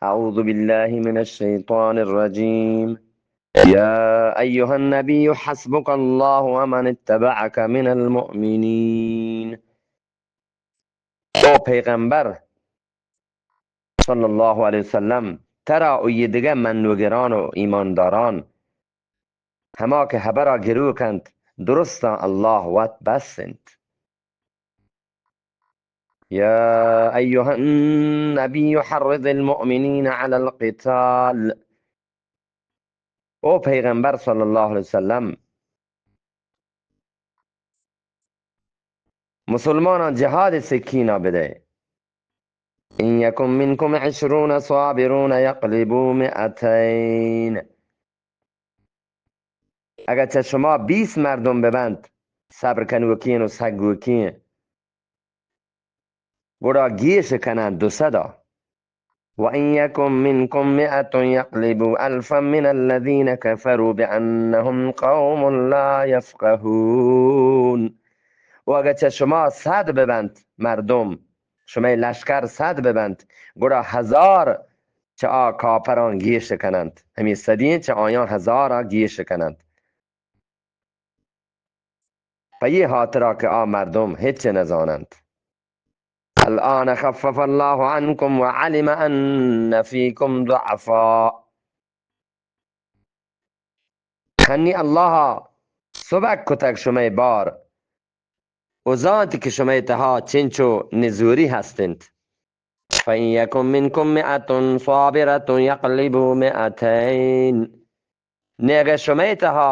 أعوذ بالله من الشيطان الرجيم. يا أيها النبي حسبك الله ومن اتبعك من المؤمنين. او پیغمبر صلی الله علیه وسلم، ترا و ای دگہ منوگران و ایمانداران، ہما کہ ہبرا گرو کنت، درستاں اللہ وت بس انت. يا أيها النبي حرض المؤمنين على القتال. او پیغمبر صلی اللہ علیہ وسلم، مسلماناں جہاد سکینا بدے. إن يكن منكم عشرون صابرون يغلبوا مئتين. اگہ چہ شما بیست مردم ببنت، صبر کنوکین و سگوکین، گڑا گیش کنن دو سدا. وإن يكن منكم مئة يغلبوا ألفا من الذين كفروا بأنهم قوم لا يفقهون. و اگہ چہ شما صد ببنت مردم، شمئے لشکر صد ببنت، گڑا ہزار چہ آ کافراں گیش کننت، ہمے صدیں چہ آیاں ہزارا گیش کننت. پہ یہ ہاترا کہ آ مردم ہچ نزاننت. الآن خفف الله عنكم وعلم أن فيكم ضعفا. ہنی اللہ سبک کتگ شمئے بار، و زانت کہ شمئے تہا چنچو نزوری ہست انت. فإن يكن منكم مئة صابرة يغلبوا مئتين. نی اگہ شمئے تہا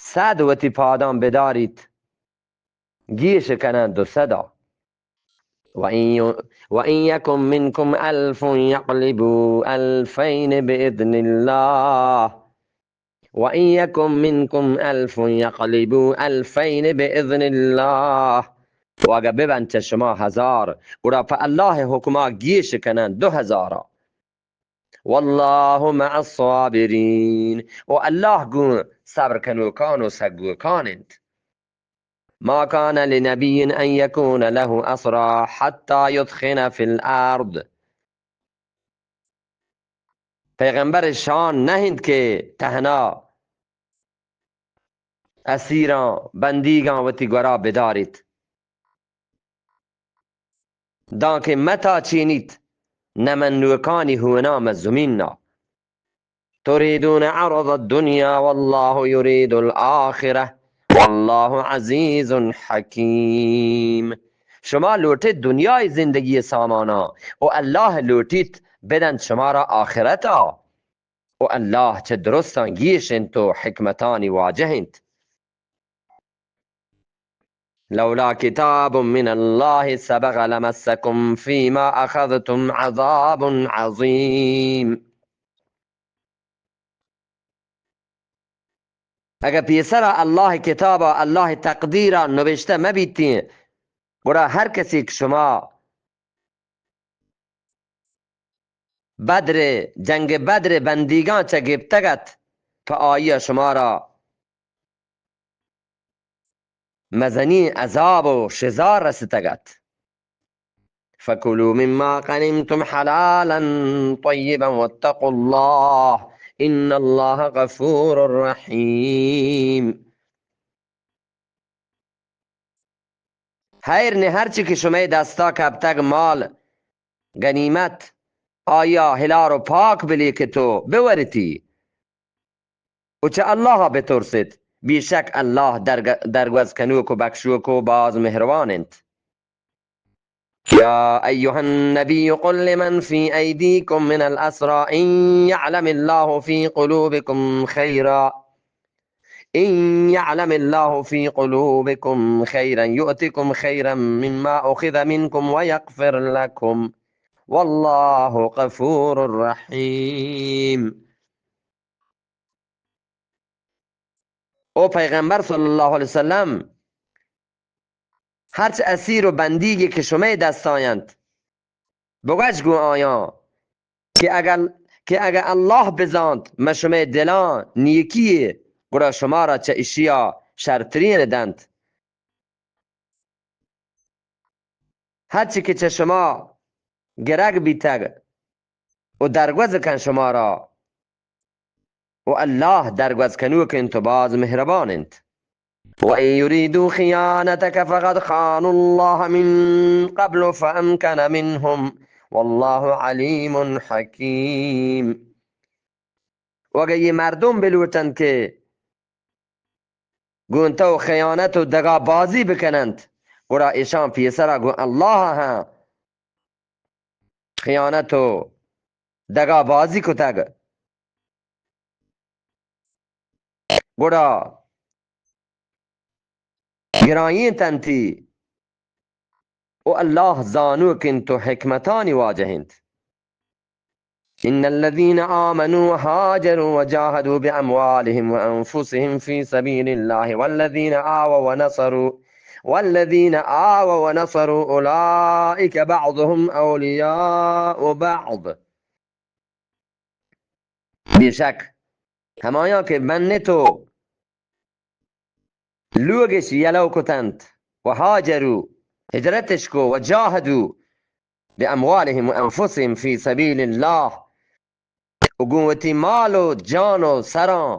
صد وتی پاداں بداریت، گیش کنن دو سدا. وإن ي-، وإن يكن منكم ألف يغلبوا ألفين بإذن الله. وإن يكن منكم ألف يغلبوا ألفين بإذن الله. و اگہ ببنت چہ شما ہزار، گڑا پہ اللہ حکما گیش کنن دو ہزارا. والله مع الصابرين. و اللہ گوں صبر کنوکان و سگوکان انت. ما كان لنبي أن يكون له أسرى حتى يثخن في الأرض. پیغمبر شان نہ انت کہ تہنا اسیراں، بندیگاں وتی گورا بداریت، دانکہ متا چینیت نمنوکانی ہونام زمین نا. تريدون عرض الدنيا والله يريد الآخرة والله عزيز حكيم. شما لوٹیت دنیای زندگی سامانا و اللہ لوٹیت بدنت شمارا آخرتا. و اللہ چہ درستاں گیش انت و حکمتانی واجہ انت. لولا كتاب من الله سبق لمسكم فيما أخذتم عذاب عظيم. اگہ پیسرا اللہ کتابا، اللہ تقدیرا نوشتہ مہ بیتیں، گڑا ہر کسی کہ شما بدر، جنگ بدر بندیگاں چہ گپتگ ات، پہ آئی ء شمارا مزنیں عذاب و شزار رستگ ات. فكلوا مما غنمتم حلالا طيبا واتقوا الله إن الله غفور رحيم. ہیر نے ہرچی کہ شمئے دستا کپتگ مال، گنیمت، آیا ہلار و پاک بلیکت و بورتی. و چہ اللہ بترست، بیشک اللہ درگ-، درگوز کنوک و بخشوک و باز مہروان انت. يا أيها النبي قل لمن في أيديكم من الأسرى إن يعلم الله في قلوبكم خيرا، إن يعلم الله في قلوبكم خيرا يؤتكم خيرا مما أخذ منكم ويغفر لكم والله غفور رحيم. او پیغمبر صلی اللہ علیہ وسلم، ہرچ اسیر و بندیگی کہ شمئے دستاینت، بگوش گوں آیاں کہ اگر، کہ اگر اللہ بزانت مہ شمئے دلاں نیکی، گڑا شمارا چہ اشیا شرترین دنت. ہرچی کہ چہ شما گرگ بیتگ، و درگوز کن شمارا. و اللہ درگوز کنوک انت و باز مہربان انت. وَإِن يُرِيدُوا خِيَانَتَكَ فَقَدْ خَانُوا اللَّهَ مِن قَبْلُ فَأَمْكَنَ مِنْهُمْ وَاللَّهُ عَلِيمٌ حَكِيمٌ. و اگہ یہ مردم بلوٹنت کہ گوں تو خیانت و دگا بازی بکننت، گڑا ایشان پیسرا گوں اللہ ہاں خیانت و دگا بازی کتگ. گڑا گرائیں تنتی و اللہ زانوک انت و حکمتانی واجہ انت. إن الذين آمنوا وهاجروا وجاهدوا بأموالهم وأنفسهم في سبيل الله والذين آووا ونصروا والذين آووا ونصروا أولئك بعضهم أولياء بعض. بے شک ہمایاں کہ منت و لوگش یلو کتنت، و ہاجروا، ہجرتش کو، و جاہدوا باموالهم و انفسهم فی سبیل اللہ، و گوں وتی مال و جان و سراں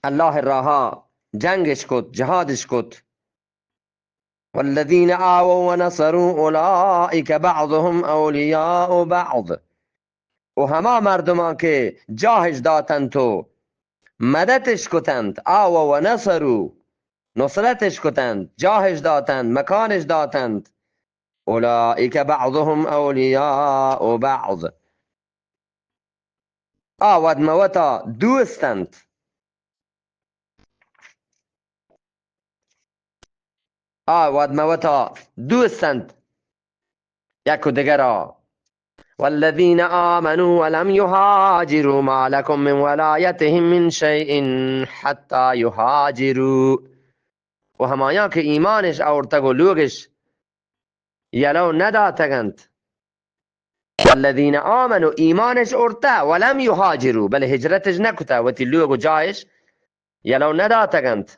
اللہ راہا جنگش کت، جہادش کت. والذین آووا ونصروا اولئک بعضهم اولیاء بعض. و ہما مردمان کہ جاہش داتنت و مدتش کتنت، آووا ونصروا، نصرتش کتنت، جاہش داتنت، مکانش داتنت، اولئک بعضهم اولیاء بعض. آ وت مہ وتا دوست انت. آ وت مہ وتا دوست انت یک و دگرا. والذین آمنوا ولم یهاجروا ما لکم من ولایتهم من شیء حتی یهاجروا. و ہمایاں کہ ایمانش آورتگ و لوگش یلو نداتگ انت. والذین آمنوا، ایمانش آورتہ، ولم یهاجروا، بلے ہجرتش نکتہ، وتی لوگ و جاہش یلو نداتگ انت.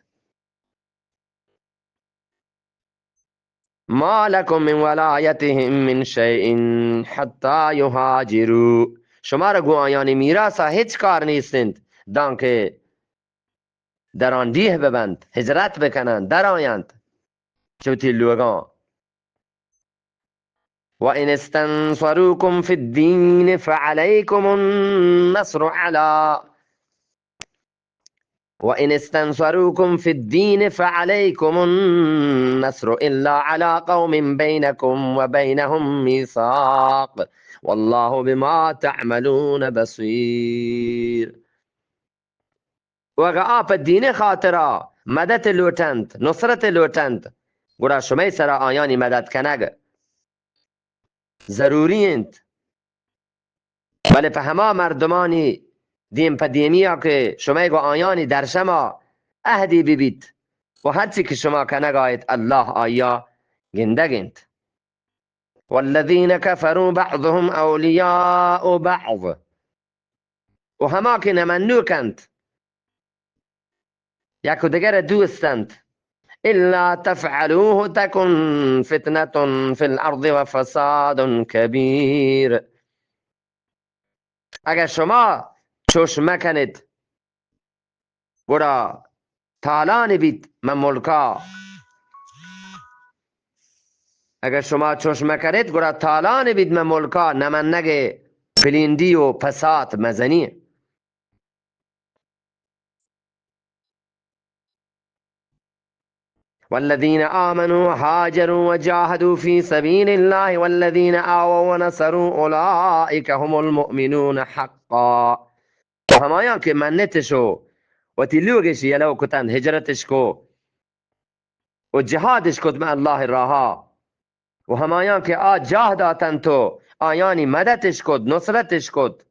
ما لکم من ولایتهم من شیء حتی یهاجروا. شمارا گوں آیانی میراثا ہچ کار نیست انت، دانکہ درانڈیہ ببنت، ہجرت بکننت، درآینت چہ وتی لوگاں. وَإِنِ اسْتَنصَرُوكُمْ فِي الدِّينِ فَعَلَيْكُمُ النَّصْرُ عَلَى، وَإِنِ اسْتَنصَرُوكُمْ فِي الدِّينِ فَعَلَيْكُمُ النَّصْرُ إِلَّا عَلَى قَوْمٍ بَيْنَكُمْ وَبَيْنَهُم مِّيثَاقٌ وَاللَّهُ بِمَا تَعْمَلُونَ بَصِيرٌ. و اگہ آ پہ دین خاطرا مدد لوٹنت، نصرت لوٹنت، گڑا شمئے سرا آیانی مدد کنگ ضروری انت. بلے پہ ہما مردمانی دیم پہ دیمیا کہ شمئے گوں آیانی درشما عہدی ببیت و ہرچی کہ شما کنگا ایت، اللہ آئیا گندگ انت. والذین کفروا بعضهم اولیاء بعض. و ہما کہ نمنوک انت، یک و دگر دوست انت. الا تفعلوه تکن فتنة فی الارض وفساد کبیر. اگر شما چوش مکنیت، گڑا تالان بیت مہ ملکا. اگر شما چوش مکنیت، گڑا تالان بیت مہ ملکا، نمنگ پلینڈی و پسات مزنی. والذین آمنوا وهاجروا وجاهدوا في سبيل الله والذين آووا ونصروا أولئك هم المؤمنون حقا. و ہمایاں کہ منتش و وتی لوگش یلو کتنت، ہجرتش کو و جہادش کت مہ اللہ راہا، و ہمایاں کہ آ جاہ داتنت و آیانی مدتش کت، نصرتش کت،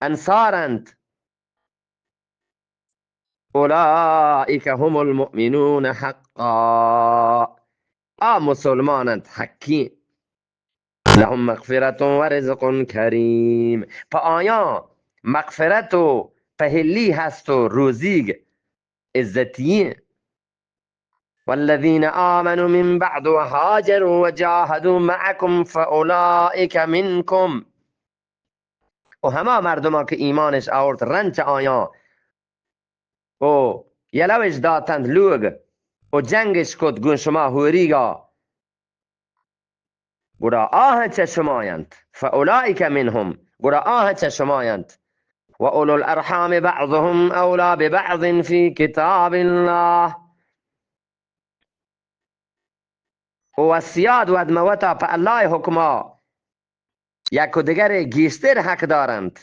انصار انت. اولئک هم المؤمنون حقا. آ مسلمان انت حقی. لهم مغفرة ورزق کریم. پہ آیاں مغفرت و پہلی ہست و روزیگ عزتی. والذین آمنوا من بعد وهاجروا وجاهدوا معكم فأولئك منكم. و ہما مردمان کہ ایمانش آورت رند چہ آیاں و یلوش داتنت لوگ و جنگش کت گوں شما ہوریگا، گڑا آہاں چہ شماینت. فأولئك منهم، گڑا آہاں چہ شماینت. وأولو الأرحام بعضهم أولى ببعض في كتاب الله. و وصیات ود موتا پہ اللہ حکما یک و دگرے گیشتر حق دارنت.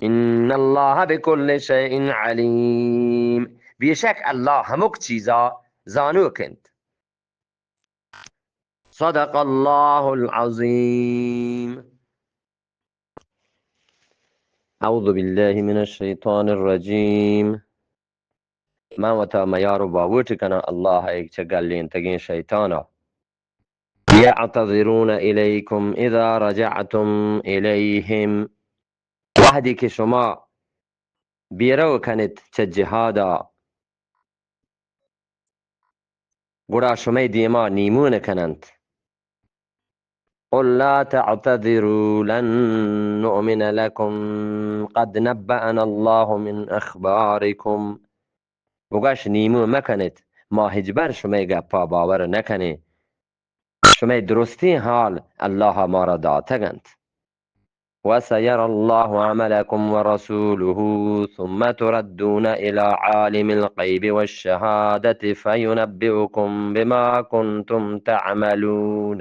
ان اللہ بکل شیء علیم، بیشک اللہ ہمک چیزا زانوک انت. صدق اللہ العظیم. اعوذ باللہ من الشیطان الرجیم. من وتا میار و باوٹ کناں اللہ ء چہ گلینتگیں شیطانا. یعتذرون الیکم اذا رجعتم الیہم، وہدی کہ شما بیرو کنت چہ جہادا، گڑا شمئے دیما نیمون کننت. قل لا تعتذروا لن نؤمن لكم قد نبأنا الله من أخباركم. بگش، نیمو مکنت، ما ہچبر شمئے گپا باور نکنیں. شمئے درستیں حال اللہ مارا داتگ انت. وسيرى الله عملكم ورسوله ثم تردون إلى عالم الغيب والشهادة فينبئكم بما كنتم تعملون.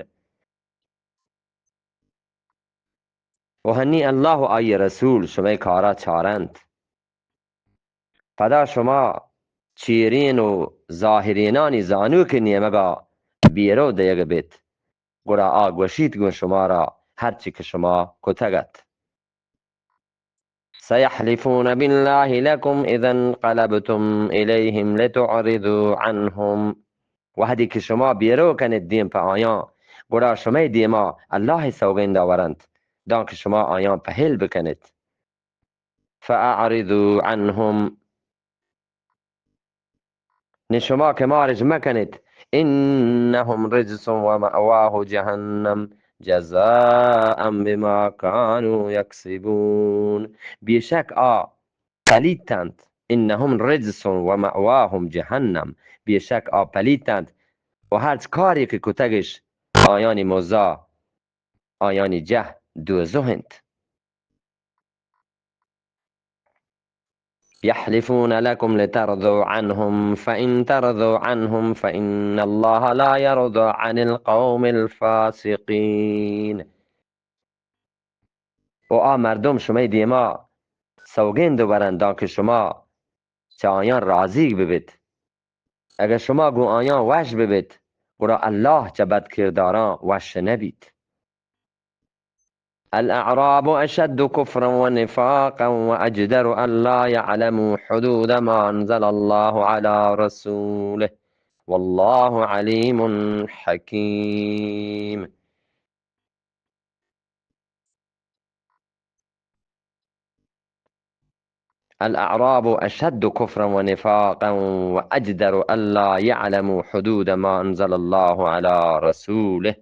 و ہنی اللہ و آئی رسول شمئے کارا چارنت. پدا شما چیرین و ظاہرینانی زانوک نیمگا بیرو دیگ بیت، گڑا آ گوشیت گوں شمارا ہرچی کہ شما کتگ ات. سيحلفون بالله لكم إذا انقلبتم إليهم لتعرضوا عنهم. وہدی کہ شما بیرو کنت دیم پہ آیاں، گڑا شمئے دیما اللہ سوگندا ورنت، دانکہ شما آیاں پہل بکنت. فأعرضوا عنهم. نی شما کہ مارش مکنیت. انهم رجس ومأواهم جهنم جزاء بما كانوا يكسبون. بیشک آ پلیت انت. انهم رجس ومأواهم جهنم. بیشک آ پلیت انت و ہرچ کاری کہ کتگش آیانی مزا، آیانی جہ دوزہ انت. يحلفون لكم لترضوا عنهم فإن ترضوا عنهم فإن الله لا يرضى عن القوم الفاسقين. و آ مردم شمئے دیما سوگند برنت دانکہ شما چہ آیاں رازیگ ببیت. اگہ شما گوں آیاں وش ببیت، گڑا اللہ چہ بدکرداراں وش نبیت. الأعراب أشد كفرا ونفاقا وأجدر ألا يعلموا حدود ما أنزل الله على رسوله والله عليم حكيم. الأعراب أشد كفرا ونفاقا وأجدر ألا يعلموا حدود ما أنزل الله على رسوله.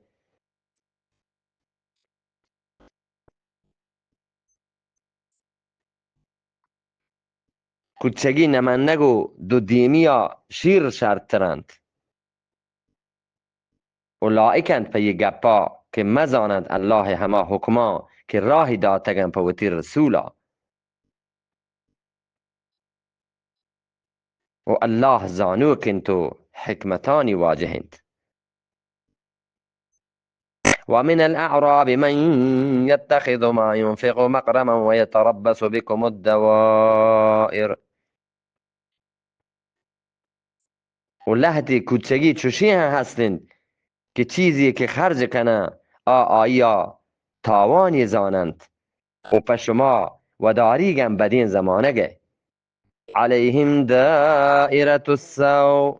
کچگی نمنگ و دو دیمیا شیر شرتر انت. و لائق انت پہ یہ گپا کہ مزاننت اللہ ہما حکماں کہ راہی داتگن پہ وتی رسولا. و اللہ زانوک انت و حکمتانی واجہ انت. ومن الأعراب من يتخذ ما ينفق مغرما ويتربص بكم الدوائر. و لہتے کوچگی چوشی ہم ہست انت کہ چیزی کہ خرج کنن آ آئیا تاوانی زاننت و پہ شما وداریگ ہم بدیں زمانگ ء. عليهم دائرة السوء.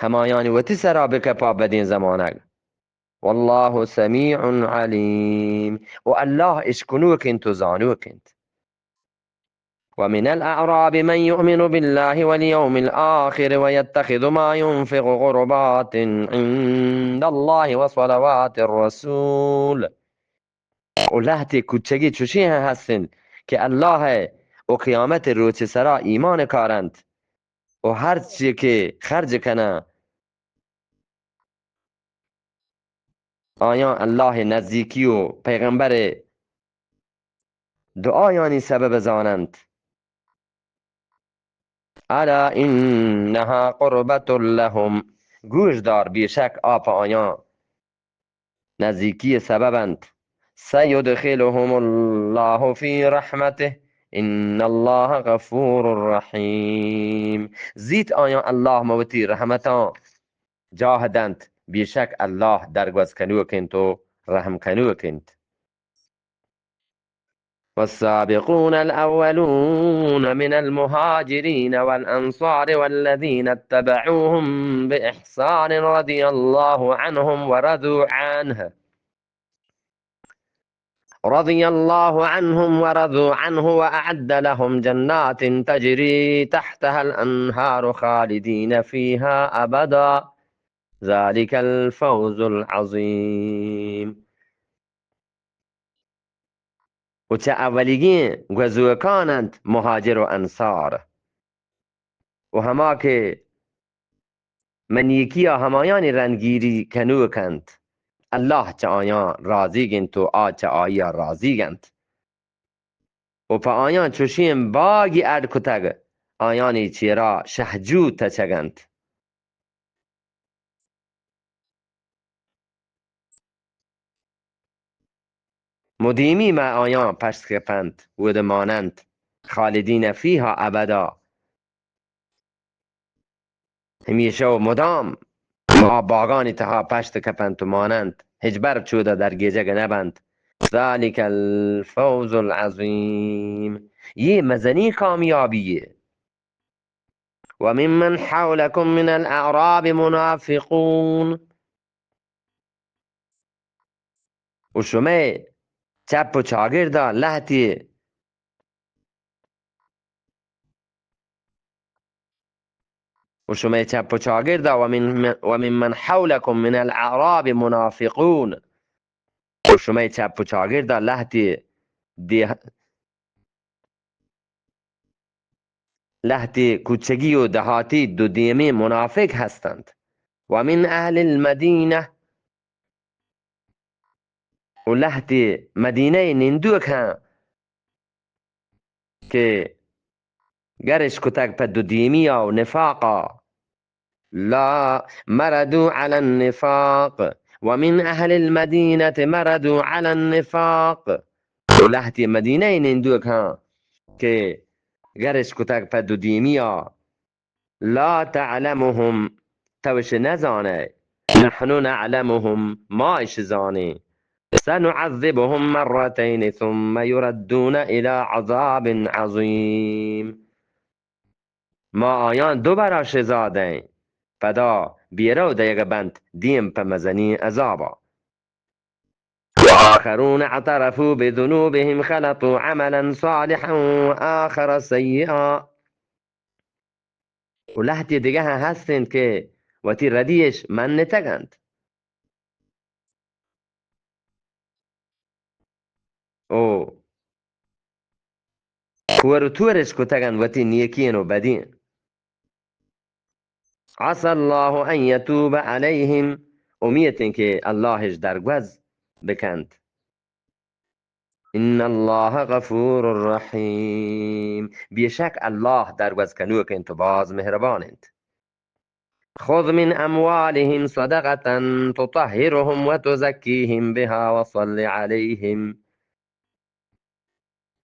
ہمایانی وتی سرا بکپا بدیں زمانگ. والله سميع عليم. و اللہ اشکنوک انت و زانوک انت. ومن الأعراب من يؤمن بالله واليوم الآخر ويتخذ ما ينفق قربات عند الله وصلوات الرسول. و لہتے کوچگی چوشی ہم ہست انت کہ اللہ ء و قیامت روچ سرا ایمان کارنت و ہرچی کہ خرج کناں آیاں اللہ ء نزیکی و پیغمبر ء دعایانی سبب زاننت. الا انها قربة لهم، گوش دار، بیشک آ پہ آیاں نزیکی سبب انت. سیدخلهم الله في رحمته، ان الله غفور رحیم. زیت آیاں اللہ مہ وتی رحمتاں جاہ دنت، بیشک اللہ درگوز کنوک انت و رحم کنوک انت. والسابقون الأولون من المهاجرين والأنصار والذين اتبعوهم بإحسان رضي الله عنهم ورضوا عنه، رضي الله عنهم ورضوا عنه وأعد لهم جنات تجري تحتها الأنهار خالدين فيها أبدا، ذلك الفوز العظيم. و چہ اولیگیں گوزوکان انت مہاجر و انصار، و ہما کہ مہ نیکیا ہمایانی رندگیری کنوک انت، اللہ چہ آیاں رازیگ انت و آ چہ آییا رازیگ انت. و پہ آیاں چوشیں باگی اڈ کتگ، آیانی چیرا شہجو تچگ انت. مدیمی مہ آیاں پشت کپنت، اود ماننت، خالدین فیها ابدا، ہمیشہ و مدام آ باگانی تہا پشت کپنت و ماننت، ہچبر چودا درگیجگ نبنت. ذلك الفوز العظیم، یہ مزنی کامیابی ہے. وممن حولكم من الأعراب منافقون. و شمئے چپ و چاگردا لہتے، و شمئے چپ و چاگردا، ومن، وممن حولكم من الأعراب منافقون. و شمئے چپ و چاگردا لہتے دیہ-، لہتے کوچگی و دہاتی دو دیمیں منافق ہستنت. ومن اہل المدینہ، و لہتے مدینہ نندوک ہاں کہ گرش کتگ پہ دو دیمیا و نفاقا. لا، مردوا علی النفاق، ومن اہل المدینہ مردوا علی النفاق. و لہتے مدینہ نندوک ہاں کہ گرش کتگ پہ دو دیمیا. لا تعلمهم، تو اش نزانئے. نحن نعلمهم، ما اش زانیں. سنعذبهم مرتين ثم يردون إلى عذاب عظيم. ما آیاں دو برا شزا دئیں، پدا بیرو دئیگ بنت دیم پہ مزنیں عذابا. وآخرون اعترفوا بذنوبهم خلطوا عملا صالحا وآخر سيئا. و لہتے دگہ ہم ہست انت کہ وتی ردیش منتگ انت. او کور و تورش کتگ انت وتی نیکین و بدین. عسى الله أن يتوب عليهم، امیت انت کہ اللہ اش درگوز بکنت. ان الله غفور رحيم، بیشک اللہ درگوز کنوک انت و باز مہربان انت. خذ من أموالهم صدقة تطهرهم وتزكيهم بها وصل عليهم.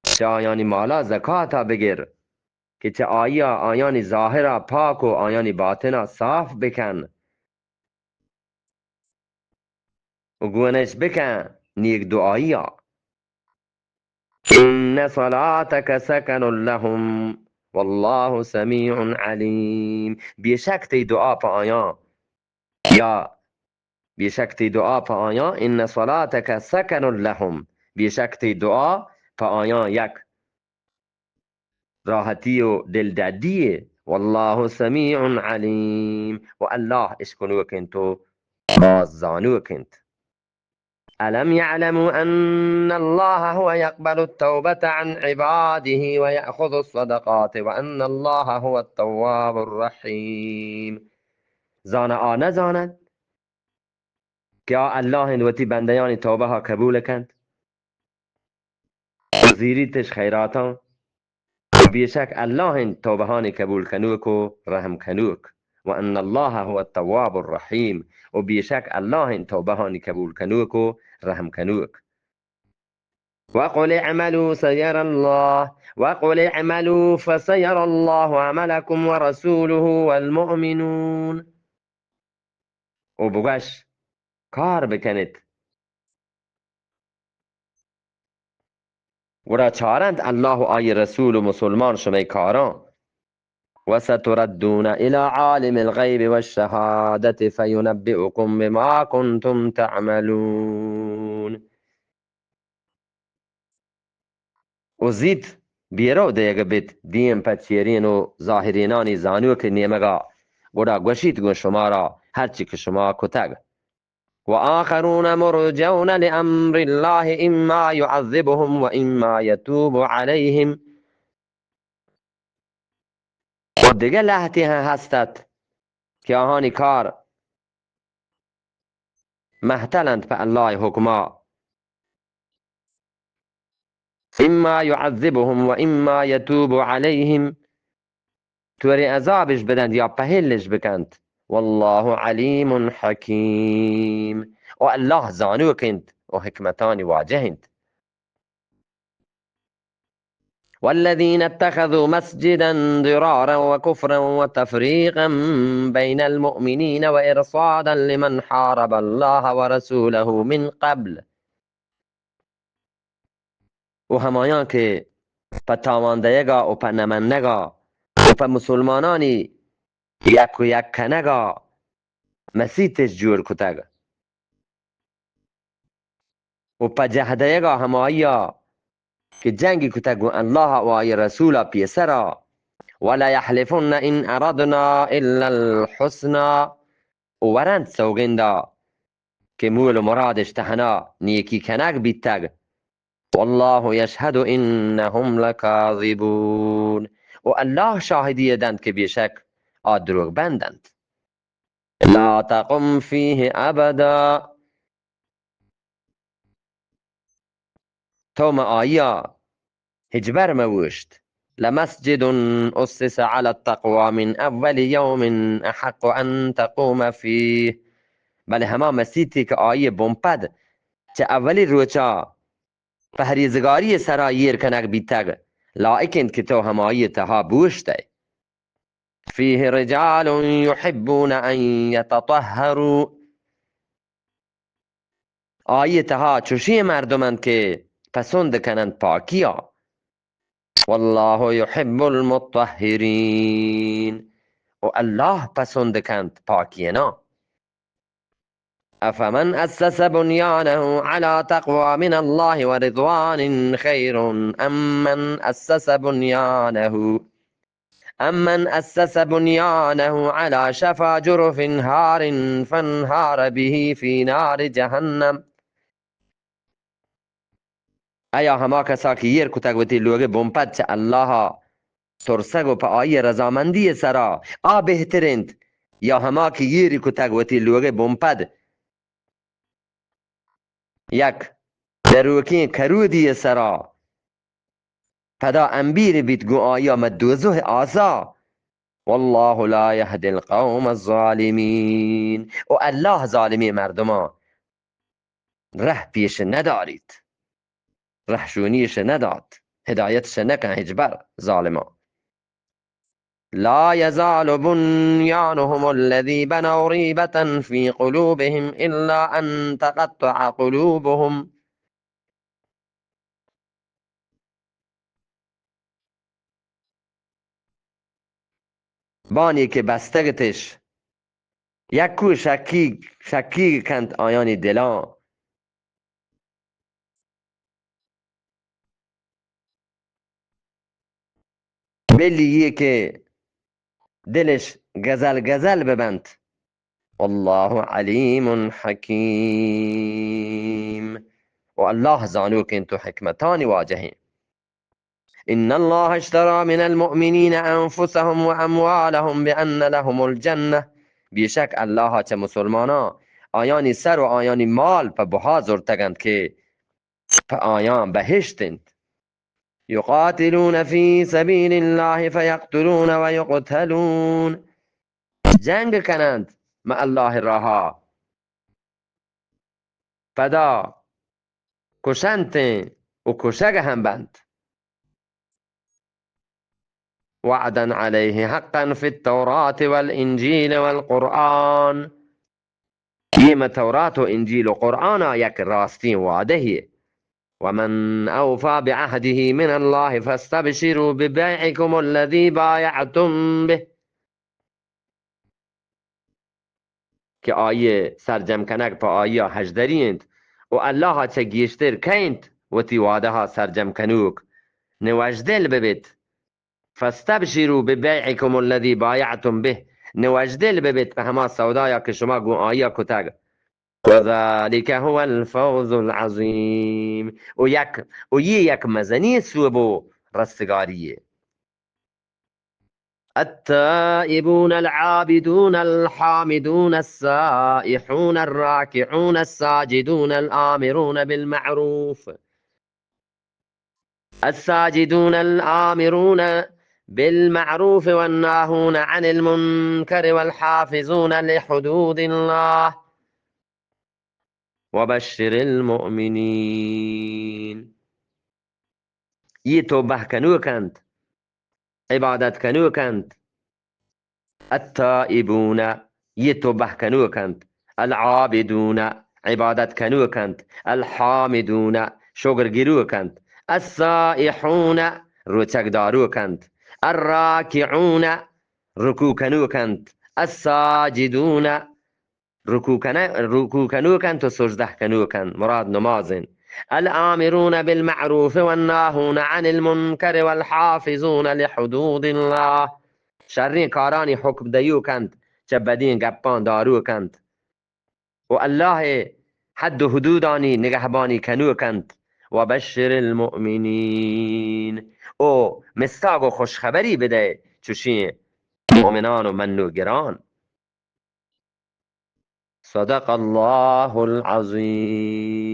چہ آیانی مالا زکاتا بگر کہ چہ آییا آیانی ظاہرا پاک و آیانی باطنا صاف بکن و گونش بکن نیک دعائیا. إن صلاتك سكن لهم والله سميع عليم. بیشک تئی دعا پہ آیاں، یا بیشک تئی دعا پہ آیاں، إن صلاتك سكن لهم، بیشک تئی دعا پہ آیاں یک راحتی و دلڈڈی یے. واللہ سمیع علیم، و اللہ اشکنوک انت و باز زانوک انت. الم یعلموا ان اللہ هو یقبل التوبة عن عباده ویأخذ الصدقات وان اللہ هو التواب الرحیم. زانا آ نزانند کہ آ اللہ انت وتی بندیانی توبہ ءَ قبول کنت و زیریتش خیراتاں؟ و بیشک اللہ انت توبہانی قبول کنوک و رحم کنوک. و ان اللہ هو التواب الرحیم، و بیشک اللہ انت توبہانی قبول کنوک و رحم کنوک. وقل اعملوا سيرى الله، وقل اعملوا فسيرى الله عملكم ورسوله والمؤمنون. و بگوش، کار بکنیت، گڑا چارنت اللہ و آئی رسول و مسلمان شمئے کاراں. وستردون إلى عالم الغيب والشهادة فينبئكم بما كنتم تعملون. و زیت بیرو دیگ بیت دیم پہ چیرین و ظاہرینانی زانوک نیمگا، گڑا گوشیت گوں شمارا ہرچی کہ شما کتگ. وآخرون مرجون لأمر الله إما يعذبهم وإما يتوب عليهم. و دگہ لہتے ہم ہست ات کہ آہانی کار مہتل انت پہ اللہ ءِ حکما. إما يعذبهم وإما يتوب عليهم، توری عذابش بدنت یا پہلش بکنت. والله عليم حكيم، و اللہ زانوک انت و حکمتانی واجہ انت. والذين اتخذوا مسجدا ضرارا وكفرا وتفريقا بين المؤمنين وإرصادا لمن حارب الله ورسوله من قبل. و ہمایاں کہ پہ تاوان دئیگا و پہ نمنگا و پہ مسلمانانی یک و یک کنگا مسیتش جوڑ کتگ و پہ جہ دئیگا ہماییا کہ جنگی کتگ گوں اللہ و آئی رسولا پیسرا، وليحلفن إن أردنا إلا الحسنى، و ورنت سوگندا کہ مول و مرادش تہنا نیکی کنگ بیتگ. والله يشهد إنهم لكاذبون، و اللہ شاہدی دنت کہ بیشک آ دروگ بندنت. لا تقم فيه أبدا، تو مہ آئیا ہچبر مہ اوشت. لمسجد أسس على التقوى من أول يوم أحق أن تقوم فيه، بلے ہما مسیتے کہ آئی بنپد چہ اولی روچا پہریزگاری سرا ایر کنگ بیتگ، لائق انت کہ تو ہمائی تہا بوشتئے. فيه رجال يحبون أن يتطهروا، آئی تہا چوشیں مردم انت کہ پسند کننت پاکیا. والله يحب المطهرين، و اللہ پسند کنت پاکیناں. أفمن أسس بنيانه على تقوى من الله ورضوان خير أم من أسس بنيانه، أم من أسس بنيانه على شفا جرف هار فانهار به في نار جهنم. ایا ہما کسا کہ ایر کتگ وتی لوگ بنپد چہ اللہ ترسگ و پہ آئی رضامندی سرا، آ بہتر انت، یا ہما کہ ایری کتگ وتی لوگ بنپد یک دروکیں کرودی سرا، پدا امبیر بیت گوں آیا مہ دوزہ آسا؟ والله لا يهدي القوم الظالمين، و اللہ ظالمیں مردماں رہ پیش نداریت، رہشونیش ندات، ہدایتش نکن ہچبر ظالماں. لا يزال بنيانهم الذي بنوا ريبة في قلوبهم إلا أن تقطع قلوبهم. بانی کہ بستگتش یکو شکی، شکی کنت آیانی دلاں. بلی یے کہ دلش گزل گزل ببنت. واللہ علیم حکیم. و اللہ زانوک انت و حکمتانی واجہ انت. ان اللہ اشتری من المؤمنین انفسهم و اموالهم بان لهم الجنة. بیشک اللہ چہ مسلماناں آیانی سر و آیانی مال پہ بہا زرتگ انت کہ پہ آیاں بہشت انت. یقاتلون فی سبیل اللہ فیقتلون و یقتلون. جنگ کنند مہ اللہ راہا، پدا کشنت و کشگ ہم بنت. وعدا علیہ حقا فی التوراة والانجیل والقرآن. یہ مہ تورات و انجیل و قرآنا یک راستیں وعدہ یے. ومن اوفی بعہدہ من اللہ فاستبشروا ببیعکم الذی بایعتم بہ. کہ آئی سرجم کنگ پہ آئی ہژدری انت و اللہ چہ گیشتر کئے انت وتی وعدہا سرجم کنوک. نوژدل ببیت. فاستبشروا ببیعکم الذی بایعتم بہ. نوژدل ببیت پہ ہما سودایا کہ شما گوں آئی کتگ. وذلک هو الفوز العظیم. و یک، و یہ یک مزنیں سوب و رستگاری یے. التائبون العابدون الحامدون السائحون الراكعون الساجدون الآمرون بالمعروف، الساجدون الآمرون بالمعروف والناهون عن المنكر والحافظون لحدود الله وبشر المؤمنين. یہ توبہ کنوک انت، عبادت کنوک انت. التائبون، یہ توبہ کنوک انت. العابدون، عبادت کنوک انت. الحامدون، شگر گروک انت. السائحون، روچگ داروک انت. الراکعون، رکوع کنوک انت. الساجدون، رکوع کن-، رکوع کنوک انت و سجدہ کنوک انت، مراد نماز انت. الآمرون بالمعروف والناهون عن المنكر والحافظون لحدود الله. شریں کارانی حکم دیوک انت، چہ بدیں گپاں داروک انت و اللہ حد و حدودانی نگہبانی کنوک انت. وبشر المؤمنین، او مستاگ و خوشخبری بدئے چوشیں مؤمنان و منوگران. صدق الله العظيم.